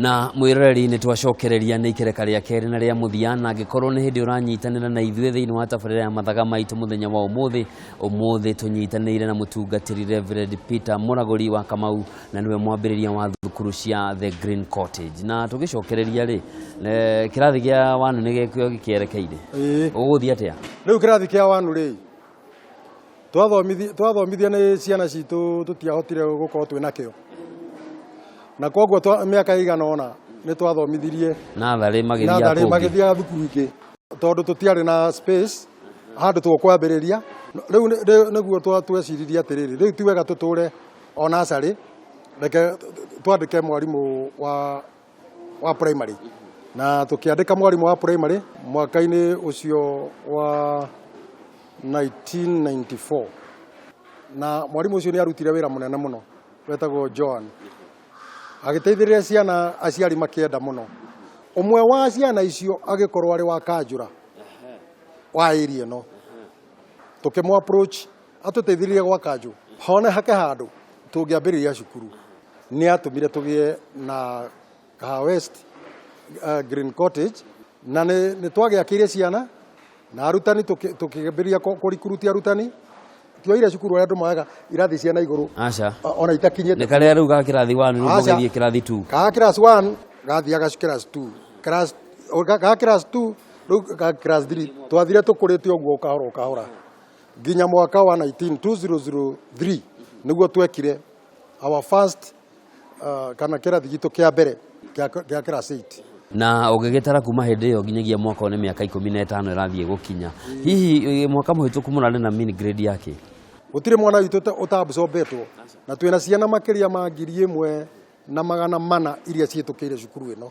Na mwĩroreri, nĩ twacokereria nĩ ikereka rĩa kerĩ na rĩa mũthia, na angĩkorwo nĩ hĩndĩ ũranyitanĩra na ithuĩ thĩinĩ wa tabarĩra ya Mathaga Maitũ mũthenya wa ũmũthĩ, ũmũthĩ tũnyitanĩire na mũtungatĩri Reverend Peter Mũragũri wa Kamau, na nĩwe mwambĩrĩria wa thukuru cia The Green Cottage. Na tũgĩcokereria rĩ, kĩrathi gĩa wanu nĩ gĩkĩo gĩkĩerekeire? Ĩĩ. Ũgũthiĩ atĩa? Rĩu kĩrathi kĩa wanu rĩ, twathomithia nĩ ciana citũ, tũtiahotire gũkorwo twĩ nakĩo, na koguo mĩaka ĩigana ũna nĩ twathomithirie natharĩ magĩthiaga natharĩ kũngĩ. Magĩthiaga thukuru ingĩ tondũ tũtiarĩ na space handũ tũkwambĩrĩria. Rĩu nĩguo tweciririe atĩrĩrĩ, rĩu ti wega tũtũre o nursery, reke twandĩke mwarimũ wa primary. Na tũkĩandĩka mwarimũ wa primary mwaka-inĩ ũcio wa 1994, na mwarimũ ũcio nĩ arutire wĩra mũnene mũno wetagwo Joan, agĩteithĩrĩria ciana, aciari makĩenda mũno. Ũmwe wa ciana icio agĩkorwo arĩ wa kanjũra wa area ĩno. Tũkĩmũ approach atũteithĩrĩrie gwa kanjũ hone hake handũ tũngĩambĩrĩria cukuru. Nĩ atũmire tũgĩe na Kahawa West Green Cottage, na nĩ twagĩakĩire ciana na arutani, tũkĩambĩrĩria kũrikuruti arutani. Tioire cukuru ũrĩa andũ moyaga irathi cia na igũrũ. Aca. Ona itakinyĩte. Nĩ karĩa rĩu ga kĩrathi 1 rĩu? Aca. Mũgĩthiĩ kĩrathi 2? Ka class 1 gathiaga class 2, class o, ga class 2 rĩu ga class 3. Twathire tũkũrĩte ũguo kahora o kahora nginya mwaka wa 19 2003 nĩguo twekire our first kana kĩrathi gitũ kĩa mbere kĩa class 8. Na ũgĩgĩtara kuma hĩndĩ ĩyo nginyagia mwaka ũyũ nĩ mĩaka 15 ĩrathiĩ gũkinya. Hihi mwaka mũhĩtũku mũrarĩ na mean grade yake? Gũtirĩ mwana witũ ũtaabsorbetwo, na twĩna ciana makĩria ma 1400 iria ciĩtũkĩire cukuru ĩno.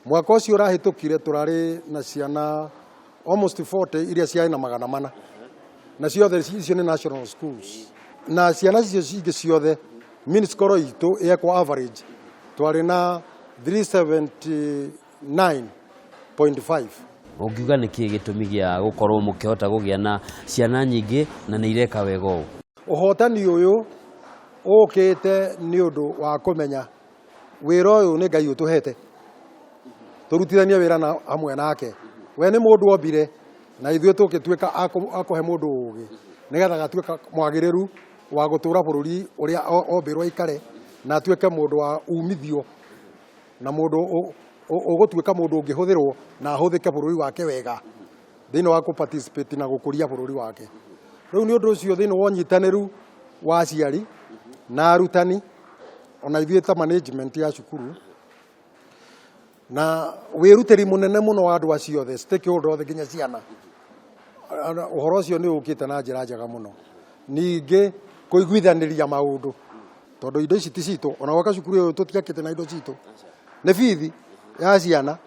Mwaka ũcio ũrahĩtũkire tũrarĩ na ciana almost 40 iria ciarĩ na 400, na ciothe icio nĩ national schools. Na ciana icio cingĩ ciothe, mean score itũ yekwo average twarĩ na 379.5. Ũngiuga nĩ kĩĩ gĩtũmi gĩa gũkorwo mũkĩhota kũgĩa na ciana nyingĩ na nĩ ireka wega ũũ? Ũhotani ũyũ ũkĩte nĩ ũndũ wa kũmenya wĩra ũyũ nĩ Ngai ũtũhete tũrutithanie wĩra na hamwe nake. We nĩ mũndũ ombire, na ithuĩ tũgĩtuĩka a kũhe mũndũ ũgĩ nĩgetha agatuĩka mwagĩrĩru wa gũtũra bũrũri ũrĩa ombĩrwo aikare, na atuĩke mũndũ wa umithio na mũndũ ũgũtuĩka mũndũ ũngĩhũthĩrwo na ahũthĩke bũrũri wake wega thĩinĩ wa kũ-participate na gũkũria bũrũri wake. Rĩu nĩ ũndũ ũcio, thĩinĩ wa ũnyitanĩru wa aciari na arutani, ona ithuĩ ta management ya cukuru, na wĩrutĩri mũnene mũno wa andũ acio othe, stakeholder othe, nginya ciana, ũhoro ũcio nĩ ũkĩte na njĩra njega mũno. Ningĩ kũiguithanĩria maũndũ, tondũ indo ici ti citũ. Ona gwaka cukuru ũyũ tũtiakĩte na indo citũ, nĩ bithi ya ciana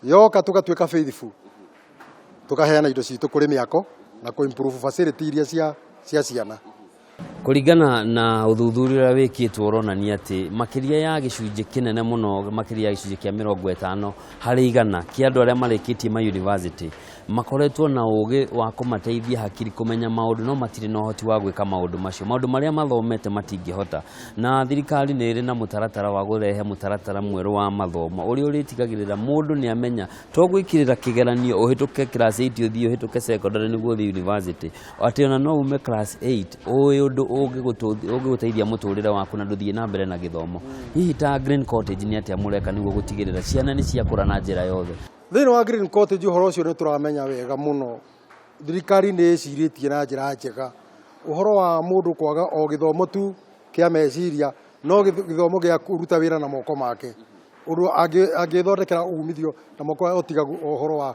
yoka, tũgatuĩka faithful, tũkaheana indo citũ kũrĩ mĩako na kũ improve facility iria cia ciana. Kũringana na ũthuthuria ũrĩa wĩkĩtwo, ũronania atĩ makĩria ya gĩcunjĩ kĩnene mũno, makĩria ya gĩcunjĩ kĩa 50% kĩa andũ arĩa marĩkĩtie ma university makoretwo na ũgĩ wa kũmateithia hakiri kũmenya maũndũ, no matirĩ na ũhoti wa gwĩka maũndũ macio, maũndũ marĩa mathomete matingĩhota. Na thirikari nĩ ĩrĩ na mũtaratara wa kũrehe mũtaratara mwerũ wa mathomo ũrĩa ũrĩtigagĩrĩra mũndũ nĩ amenya to gwĩkĩrĩra kĩgeranio ũhĩtũke class 8, ũthiĩ ũhĩtũke secondary nĩguo ũthiĩ university, atĩ ona no ume class 8 ũĩ ũndũ ũngĩgũteithia mũtũrĩre waku na ndũthiĩ na mbere na gĩthomo. Hihi ta Green Cottage nĩ atĩa mũreka nĩguo gũtigĩrĩra ciana nĩ ciakũra na njĩra yothe? Thĩinĩ wa Green Cottage, ũhoro ũcio nĩ tũramenya wega mũno. Thirikari nĩ ĩcirĩtie na njĩra njega ũhoro wa mũndũ kwaga o gĩthomo tu kĩa meciria, no gĩthomo gĩa kũruta wĩra na moko make, ũndũ angĩthondekera umithio na moko, otiga ũhoro wa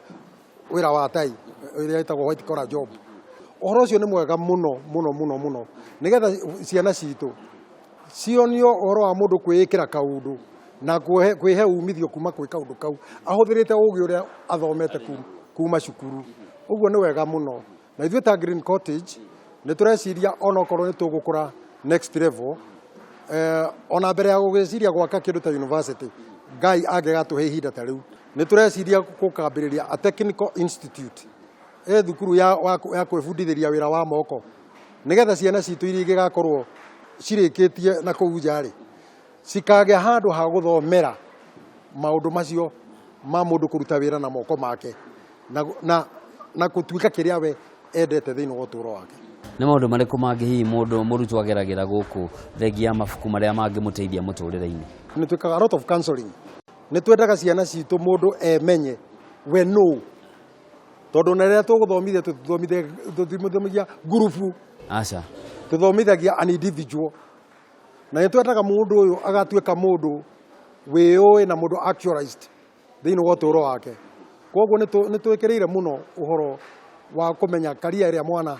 wĩra wa tai ĩrĩa ĩtagwo white collar job. Ũhoro ũcio nĩ mwega mũno mũno mũno mũno, nĩgetha ciana citũ cionio ũhoro wa mũndũ kwĩĩkĩra kaũndũ na kwĩhe umithio kuma kwĩ kaũndũ kau ahũthĩrĩte ũgĩ ũrĩa athomete kuma cukuru. Ũguo nĩ wega mũno. Na ithuĩ ta Green Cottage nĩ tũreciria onokorwo nĩ tũgũkũra next level, ona mbere ya gũgĩciria gwaka kĩndũ ta university, Ngai angĩgatũhe ihinda ta rĩu, nĩ tũreciria gũkambĩrĩria a technical institute, ĩ thukuru ya kwĩbundithĩria wĩra wa moko, nĩgetha ciana citũ iria ingĩgakorwo cirĩkĩtie na kũu nja rĩ, cikagĩa handũ ha gũthomera. Maũndũ macio ma mũndũ kũruta wĩra na moko make na gũtuĩka kĩrĩa we endete thĩinĩ wa ũtũũro wake. Nĩ maũndũ marĩkũ mangĩ hihi mũndũ mũrutwo ageragĩra gũkũ thengia ya mabuku marĩa mangĩmũteithia mũtũrĩre-inĩ? Nĩ twĩkaga a lot of counseling. Nĩ twendaga ciana citũ mũndũ emenye we nũ, tondũ na rĩrĩa tũgũthomithia tũtithomithagia ngurubu. Aca. Tũthomithagia an individual, na nĩ twendaga mũndũ ũyũ agatuĩka mũndũ wĩyũĩ na mũndũ actualized thĩinĩ wa ũtũũro wake. Koguo nĩ twĩkĩrĩire mũno ũhoro wa kũmenya career ĩrĩa mwana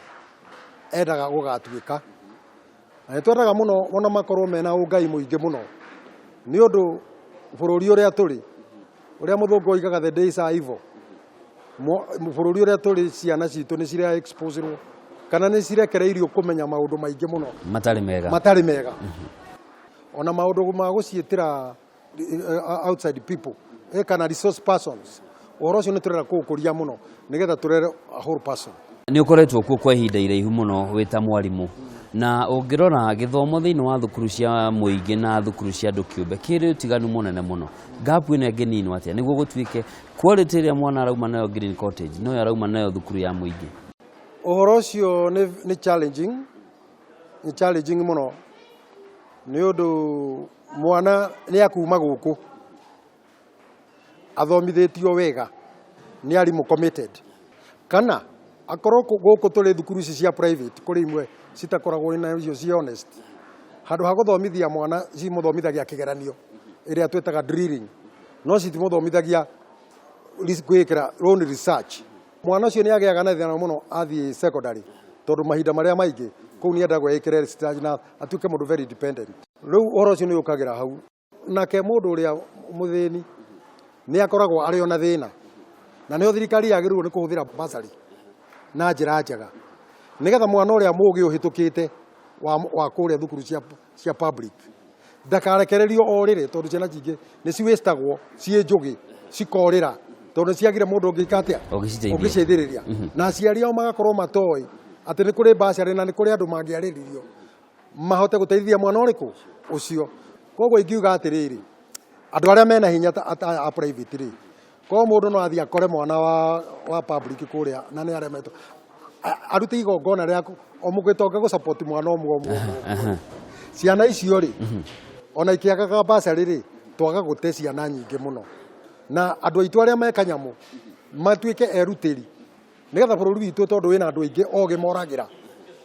endaga gũgatuĩka, na nĩ twendaga mũno ona makorwo mena ũngai mũingĩ mũno, nĩ ũndũ bũrũri ũrĩa tũrĩ, ũrĩa mũthũngũ oigaga, "The days are evil." Bũrũri ũrĩa tũrĩ, ciana citũ nĩ cira exposerwo kana nĩ cirekereirio kũmenya maũndũ maingĩ mũno matarĩ mega. Matarĩ mega, ona maũndũ ma gũciĩtĩra outside people kana resource persons. Ũhoro ũcio nĩ tũrenda kũũkũria mũno nĩgetha tũrere a whole person. Nĩ ũkoretwo kuo kwa ihinda iraihu mũno wĩ ta mwarimũ, na ũngĩrora gĩthomo thĩinĩ wa thukuru cia mũingĩ na thukuru cia andũ kĩũmbe kĩrĩ ũtiganu mũnene mũno. Gap ĩno ĩngĩninwo atĩa nĩguo gũtuĩke quality ĩrĩa mwana arauma nayo Green Cottage noyo arauma nayo thukuru ya mũingĩ? Ũhoro ũcio nĩ challenging, nĩ challenging mũno, nĩ ũndũ mwana nĩ akuma gũkũ athomithĩtio wega nĩ arimũ committed, kana akorwo gũkũ tũrĩ thukuru ici cia private, kũrĩ imwe citakoragwo na icio ci honest. Handũ ha gũthomithia mwana, cimũthomithagia kĩgeranio ĩrĩa twĩtaga drilling, no citimũthomithagia gwĩkĩra own research. Mwana ũcio nĩ agĩaga na thĩna mũno athiĩ secondary, tondũ mahinda marĩa maingĩ kũu nĩ endagwo ekĩre research na atuĩke mũndũ very independent. Rĩu ũhoro ũcio nĩ ũkagĩra hau. Nake mũndũ ũrĩa mũthĩni nĩ akoragwo arĩ ona thĩna, na nĩho thirikari yagĩrĩirwo nĩ kũhũthĩra bursary na njĩra njega, nĩgetha mwana ũrĩa mũgĩ ũhĩtũkĩte wa kũrĩa thukuru cia public ndakarekererio o rĩrĩ, tondũ ciana cingĩ nĩ ciwĩstagwo ciĩ njũgĩ cikorĩra tondũ nĩ ciagire mũndũ ũngĩka atĩa? Ũngĩciteithia. Ũngĩciteithĩrĩria, na aciari ao magakorwo matoĩ atĩ nĩ kũrĩ bursary na nĩ kũrĩ andũ mangĩarĩrĩrio mahote gũteithia mwana ũrĩkũ ũcio. Koguo ingiuga atĩrĩrĩ, andũ arĩa mena hinya ta a private rĩ, korwo mũndũ no athiĩ akore mwana wa public kũrĩa na nĩ aremetwo, arute igongona rĩa o mũgĩtonga gũ support mwana ũmwe ũmwe ũmwe. Ciana icio rĩ, ona ikĩagaga bursary rĩ, twaga gũte ciana nyingĩ mũno, na andũ aitũ arĩa me kanyamũ matuĩke erutĩri, nĩgetha bũrũri witũ, tondũ wĩna andũ aingĩ ogĩ moragĩra,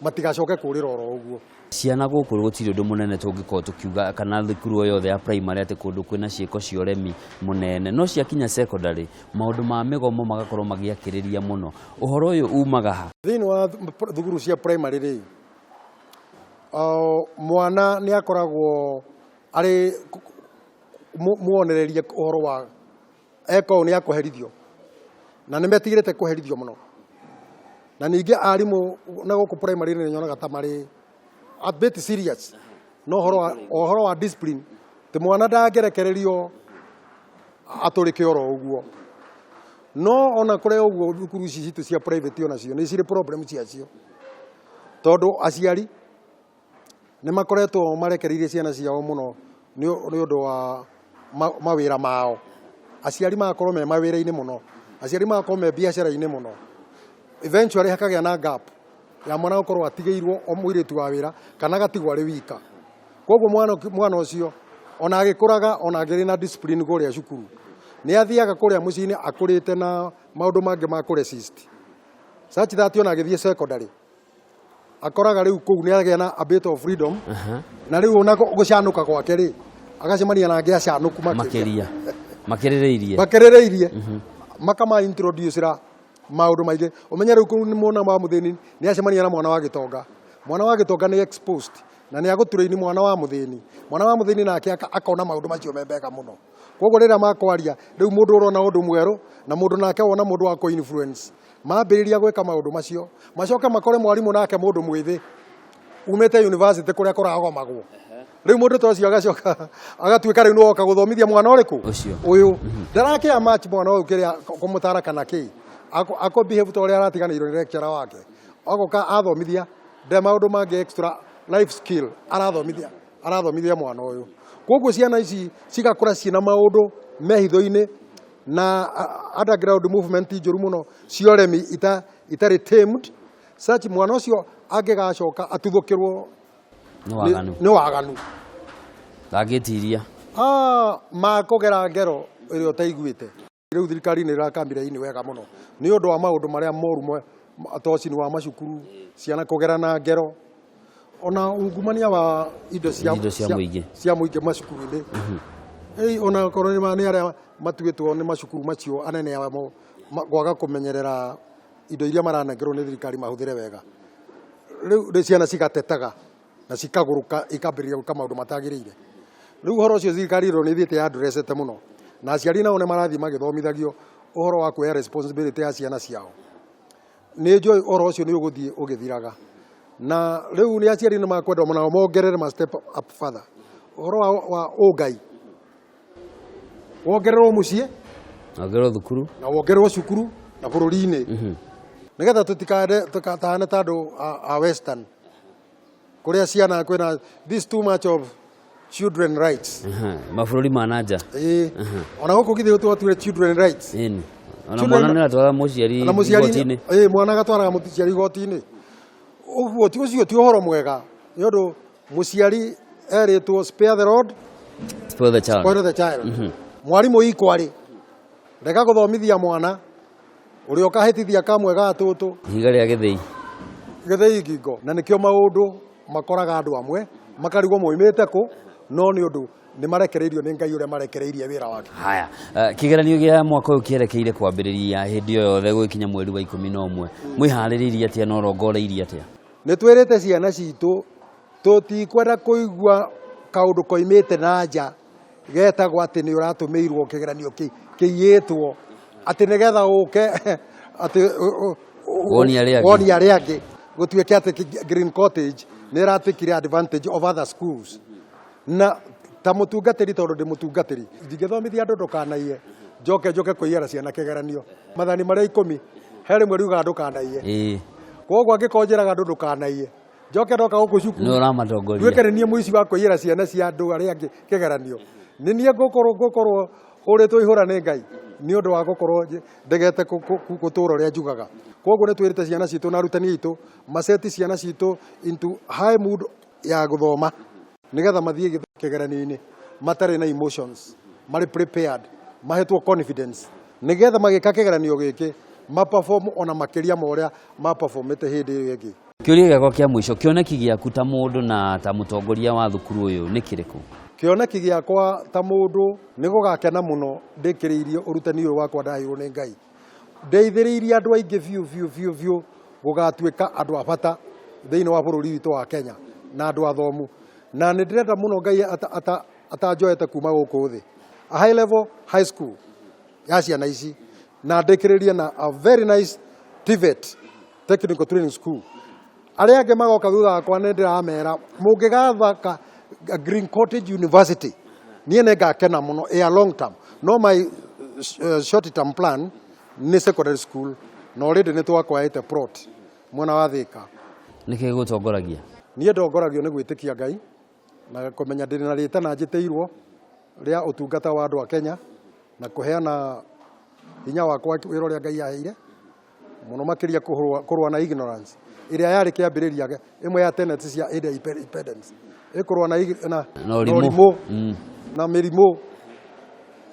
matigacoke kũrĩra oro ũguo. Ciana gũkũ gũtirĩ ũndũ mũnene tũngĩkorwo tũkiuga kana thukuru o yothe ya primary atĩ kũndũ kwĩna ciĩko cia ũremi mũnene, no ciakinya secondary maũndũ ma mĩgomo magakorwo magĩakĩrĩria mũno. Ũhoro ũyũ umaga ha? Thĩinĩ wa thukuru cia primary rĩ, mwana nĩ akoragwo arĩ muonererie ũhoro wa eka ũũ nĩ akũherithio, na nĩ metigĩrĩte kũherithio mũno. Na ningĩ arimũ na gũkũ primary nĩ nyonaga ta marĩ a bit serious no ũhoro wa discipline, ti mwana ndangĩrekererio atũrĩke oro ũguo. No ona kũrĩ ũguo, thukuru ici citũ cia private onacio nĩ cirĩ problem ciacio, tondũ aciari nĩ makoretwo marekereirie ciana ciao mũno nĩ ũndũ wa mawĩra mao. Aciari magakorwo me mawĩra-inĩ mũno, aciari magakorwo me biacara-inĩ mũno. Eventually hakagĩa na gap ya mwana gũkorwo atigĩirwo o mũirĩtu wa wĩra kana agatigwo arĩ wika. Koguo mwana ũcio ona agĩkũraga, ona angĩrĩ na discipline kũrĩa cukuru, nĩ athiaga kũrĩa mũciĩ-inĩ akũrĩte na maũndũ mangĩ ma kũ resist, such that ona agĩthiĩ secondary akoraga rĩu kũu nĩ agĩa na a bit of freedom, na rĩu ona gũcanũka gwake rĩ, agacemania na angĩ acanũku makĩria. Makĩria makĩrĩrĩirie. Makĩrĩrĩirie, makama introduce ra maũndũ maingĩ. Ũmenye rĩu kũu nĩ mwana wa mũthĩni nĩ acemania na mwana wa gĩtonga. Mwana wa gĩtonga nĩ exposed na nĩ agũtrain mwana wa mũthĩni. Mwana wa mũthĩni nake akona maũndũ macio me mega mũno. Koguo rĩrĩa makwaria rĩu, mũndũ ũrona ũndũ mwerũ na mũndũ nake wona mũndũ wa kũ-influence, mambĩrĩria gwĩka maũndũ macio, macoke makore mwarimũ nake mũndũ mwĩthĩ umĩte university kũrĩa kũragomagwo. Rĩu mũndũ ta ũcio agacoka agatuĩka rĩu nĩwoka gũthomithia mwana ũrĩkũ? Ũcio. Ũyũ ndarakĩa match mwana ũyũ kĩrĩa kũmũtara kana kĩ ako behave ta ũrĩa aratiganĩirwo nĩ lecturer wake. Agoka athomithia nde maũndũ mangĩ, extra life skill arathomithia mwana ũyũ. Koguo ciana ici cigakũra ciĩna maũndũ me hitho-inĩ na underground movement njũru mũno cia ũremi itarĩ tamed such mwana ũcio angĩgacoka atuthũkĩrwo. Nĩ waganu. Nĩ waganu. Ndangĩtiria. Ah, makũgera ngero ĩrĩa ũtaiguĩte. Rĩu thirikari nĩ ĩrakambire ini wega mũno nĩ ũndũ wa maũndũ marĩa moru tocini wa macukuru, ciana kũgerana ngero, ona ungumania wa indo cia Indo cia mũingĩ. Cia mũingĩ macukuru-inĩ. Ĩi, ona korwo nĩ arĩa matuĩtwo nĩ macukuru macio anene amo kwaga kũmenyerera indo iria maranengerwo nĩ thirikari mahũthĩre wega. Rĩu rĩ ciana cigatetaga na cikagũrũka, ikambĩrĩria gwĩka maũndũ matagĩrĩire. Rĩu ũhoro ũcio thirikari ĩro nĩ ĩthiĩte yandũrecete mũno, na aciari nao nĩ marathiĩ magĩthomithagio ũhoro wa kuoya responsibility ya ciana ciao. Nĩ njũĩ ũhoro ũcio nĩ ũgũthiĩ ũgĩthiraga, na rĩu nĩ aciari nĩ makwenda nao mongerere ma step up further ũhoro wa ũngai wongererwo mũciĩ, ongererwo thukuru, na wongererwo cukuru na bũrũri-inĩ, nĩgetha tũtikande tũkatahane ta andũ a western kũrĩa ciana kwĩna this too much of children rights. Mabũrũri ma nanja. Ĩĩ, ona gũkũ githĩ twatuire children rights? Ĩni, ona mwana nĩ atwara mũciari na mũciari igoti-inĩ. Ĩĩ, mwana agatwaraga mũciari igoti-inĩ. Ũguo ti ũcio ti ũhoro mwega, nĩ ũndũ mũciari erĩtwo spare the rod, spoil the child. Spoil the child. Mwarimũ ikwarĩ rega gũthomithia mwana ũrĩa ũkahĩtithia kamwe ga tũtũ, ihiga rĩa gĩthĩi. Gĩthĩi ngingo. Na nĩkĩo maũndũ makoraga andũ amwe makarigwo moimĩte kũ, no nĩ ũndũ nĩ marekereirio nĩ Ngai ũrĩa marekereirie wĩra wake. Haya, kĩgeranio gĩa mwaka ũyũ kĩerekeire kwambĩrĩria hĩndĩ o yothe gũgĩkinya mweri wa 11. Mwĩharĩrĩirie atĩa na ũrongoreirie atĩa? Nĩ twĩrĩte ciana citũ tũtikwenda kũigua kaũndũ koimĩte na nja getagwo atĩ nĩ ũratũmĩirwo kĩgeranio kĩiyĩtwo atĩ nĩgetha ũke atĩ Wonie arĩa angĩ. Wonie arĩa angĩ, gũtuĩke atĩ Green Cottage nĩ ĩratikire advantage of other schools. Na ta mũtungatĩri, tondũ ndĩ mũtungatĩri, ndingĩthomithia andũ ndũkanaiye njoke njoke kũiyĩra ciana kĩgeranio. Mathani marĩa 10 he rĩmwe riugaga ndũkanaiye. Koguo angĩkorwo njĩraga andũ ndũkanaiye, njoke ndoka gũkũ cukuru nĩ ũramatongoria, nduĩke nĩ niĩ mũici wa kũiyĩra ciana cia andũ arĩa angĩ kĩgeranio, nĩ niĩ ngũkorwo hũrĩtwo ihũra nĩ Ngai nĩ ũndũ wa gũkorwo ndegete gũtũra ũrĩa njugaga. Koguo nĩ twĩrĩte ciana citũ na arutani aitũ maceti ciana citũ into high mood ya gũthoma, nĩgetha mathiĩ kĩgeranio-inĩ matarĩ na emotions, marĩ prepared, mahetwo confidence, nĩgetha magĩka kĩgeranio gĩkĩ ma perform ona makĩria ma ũrĩa ma performĩte hĩndĩ ĩyo ĩngĩ. Kĩũria gĩakwa kĩa mũico, kĩoneki gĩaku ta mũndũ na ta mũtongoria wa thukuru ũyũ nĩ kĩrĩkũ? Kĩoneki gĩakwa ta mũndũ nĩ gũgakena mũno ndĩkĩrĩirie ũrutani ũyũ wakwa ndaheirwo nĩ Ngai, ndeithĩrĩirie andũ aingĩ biũ biũ biũ biũ gũgatuĩka andũ a bata thĩinĩ wa bũrũri witũ wa Kenya na andũ athomu. Na nĩ ndĩrenda mũno Ngai atanjoete kuma gũkũ thĩ a high level high school ya ciana ici, na ndĩkĩrĩrie na a very nice TVET, technical training school. Arĩa angĩ magoka thutha wakwa nĩ ndĩramera mũngĩgathaka Green Cottage University niĩ nĩ ngakena mũno a long term. No my short term plan nĩ secondary school, na already nĩ twakwaĩte plot mwena wa Thika. Nĩkĩ gĩgũtongoragia? Niĩ ndongoragio nĩ gwĩtĩkia Ngai na kũmenya ndĩrĩ na rĩtana njĩtĩirwo rĩa ũtungata wa andũ a Kenya na kũheana hinya wakwa wĩra ũrĩa Ngai aheire mũno makĩria kũrũa na ignorance ĩrĩa yarĩ kĩambĩrĩria ĩmwe ya tenets cia hĩndĩ ya independence, ĩkũrũa na na na ũrimũ. Ũrimũ na mĩrimũ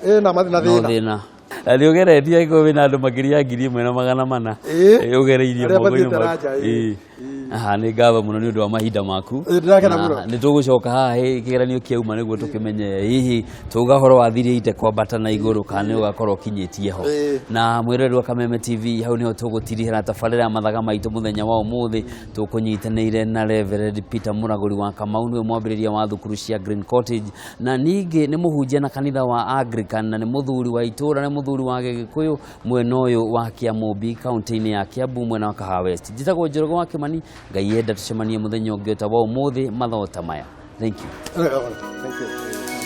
ĩna na no thĩna. Thĩna na nĩ ũgeretie angĩkorwo wĩna andũ makĩria ya 1400. Ĩĩ. Ũgereirie Arĩa moko-inĩ mathiĩte maku. na nja, ĩĩ. Ĩĩ. Aha, nĩ ngatho mũno nĩ ũndũ wa mahinda maku. Ĩĩ, ndĩrakena Na mũno. nĩ tũgũcoka haha kĩgeranio kĩauma nĩguo tũkĩmenye hihi tuga ũhoro wa thirĩte kwambata na igũrũ kana nĩ ũgakorwo ũkinyĩtie ho. Ĩĩ. Na mwĩroreri wa Kameme TV, hau nĩho tũgũtirihĩra tabarĩra ya mathaga maitũ mũthenya wa ũmũthĩ. Tũkũnyitanĩire na Reverend Peter Mũragũri wa Kamau, nĩwe mwambĩrĩria wa thukuru cia Green Cottage, na ningĩ nĩ mũhunjia na kanitha wa Anglican, na nĩ mũthuri wa itũũra, nĩ mũthuri wa Gĩgĩkũyũ mwena ũyũ wa Kĩamũmbi, kaunti-inĩ ya Kiambu, mwena wa Kahawa West. Njĩtagwo Njoroge wa Kĩmani. Ngai enda tũcemanie mũthenya ũngĩ ta wa ũmũthĩ mathaa ta maya. Thank you. Thank you.